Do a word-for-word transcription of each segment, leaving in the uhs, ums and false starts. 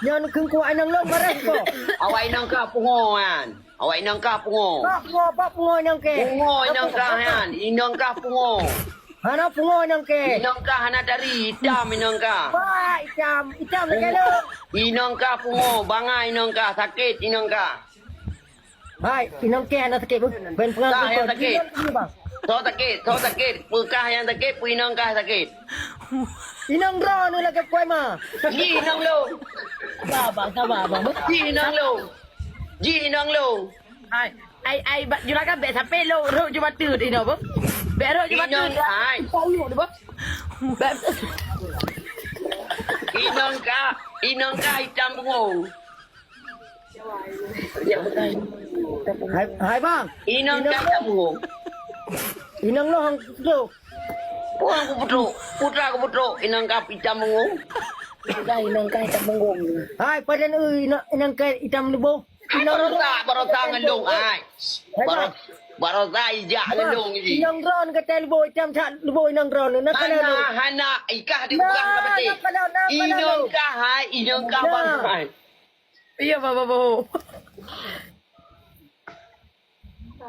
Nyan kheun kuat inong lôn marah ko. Awak inong kah pungo nyan. Awak inong kah pungo. Bak pungo, bak pungo inong kah. Pungo inong kah nyan. Inong kah pungo. Hana pungo inong kah. Inong kah hana dari, itam inong kah. Wah, itam, itam lagèe lôn. Inong kah pungo, bangai inong kah, sakét inong kah. Hai, inong kah hana sakét, beuh. Ben peungang. Kah nyang sakét. Soe sakét, soe sakét. Peue kah nyang sakét, peue inong kah sakét. Inong droeneuh lagèe kuai ma. Ji inong lôn. Ba, ba, sabar, ba. Ji inong lôn. Ji inong lôn. Ai, ai, ai, ba, juragan bèk sampai lôn rhot ju bateue inoe, beuh. Bèk rhot ju bateue. Inong, ai. Tak uyuek, beuh. Bèk. Inong kah, inong kah itam bungong. Hai, hai bang. Inong kah itam bungong. Inong noh tu. Puang ku putruk, putra ku putruk, inong kah itam bungong. Dah inong kah itam bungong. Hai, padan eu inong, inong kah itam leuboh. Ai, barosa, barosa ngon lôn, ai. Baro-, barosa ijak ngon lôn ji. Inong droeneuh kata leuboh itam that leuboh inong droeneuh. Nah, kana lôn. Hana, hana, ikah di peugah ka beutôi. Inong kah hai, inong kah bang hai. Iya, Bapak, Bapak.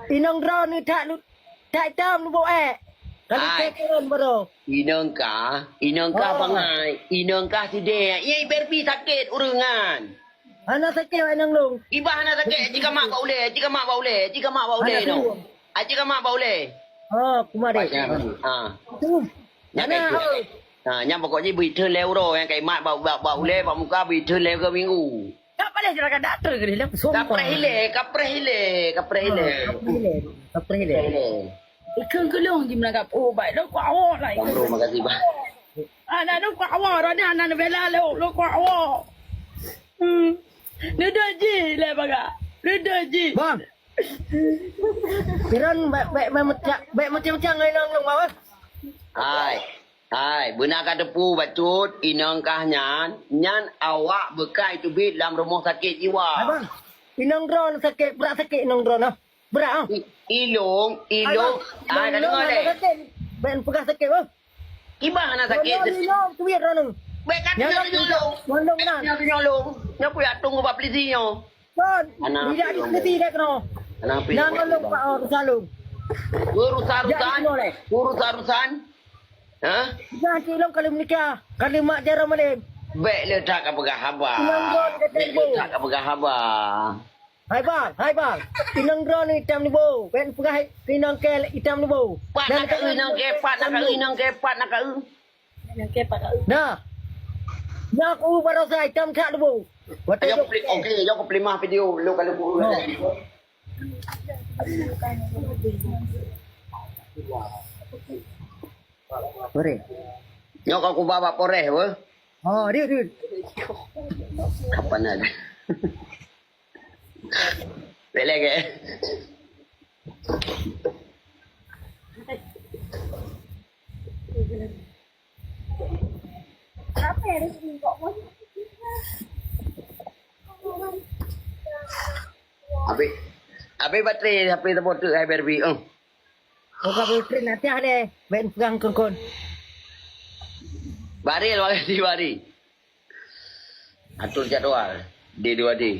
Inong droeneuh that lu-, that itam leuboh ék. Kalau hai. Kekeran baroe. Inong kah, inong kah bangai, inong kah sidéh. Iya, iberpi sakét ureuëng nyan. Hana sakét, Wak Inong Long. Iba hana sakét, cit ka mak bak ulèe, cit ka mak bak ulèe, cit ka mak bak ulèe no. Cit ka mak bak ulèe. Oh, kumarit. Ah. Nyan kai. Ha, nyan pokok jih beuitheun lé uroe nyang kai mat bak, bak, bak ulèe, bak muka beuitheun lé keu minggu. Ka paléh juragan dak trön keudeh lé. Ka preh ilèe, ka preh ilèe, ka preh ilèe. Ka preh ilèe. Ka preh ilèe. Ikheun keu lôn jimeunangkap. Oh, baik lôn kuat awak lah. Bang Bro, makasih, Bang. Anak lôn kuat awak, rani anak neubela lôn, lôn kuat awak. Hmm. Neudeuh jih lé bagak. Neudeuh jih. Bang. Piran bèk, bèk, bèk meucak, bèk meucang-meucang ngon inong lôn, Bang. Hai. Hai, beuna ka teupeu bacut, inong kah nyan, nyan awak beukai teubiet lam rumoh sakét jiwa. Hai, Bang. Inong droeneuh sakét, brat sakét inong droeneuh. Brat, ah. I-, ilong, ilong. Hai, Bang. Ah, ka deungö lé. Bèk peugah sakét, Bang. Kiban hana sakét. Ilong, ilong, teubiet droeneuh. Bèk ka deungö lôn. Nyan deungö lôn. Nyan kuyak tunggu bak polisi nyoe. Kon, tidak dikritik dek kena. Nang ngon lôn pak, oh, rusak lôn. Urusan-urusan. Urusan-urusan. Hah? Jangan cik lôn kali menikah, kali mak jaroe malém. Bèk le that ka peugah haba. Bèk le that ka peugah haba. Hai bang, hai bang. Inong droeneuh itam leuboh. Bèk peugah inong kèe itam leuboh. Pat na ka inong kèe, pat na ka inong kèe, pat na ka. Nyang kèe pat ka. Dah. Nyak u barosa itam that leuboh. Watèe jok. Oke, jok peulimah video lo kalau bu. Pore. Nyok aku bawa pore, weh. Oh, dia, dia. Kapan ada? Bèk lagèe. Abis, abis baterai H P teupeu teuk hai Barbie, eh. Buka baterai nanti ada, bèk pegang kongkon. Bari, makasih, Bari. Atur jadwal D dua D.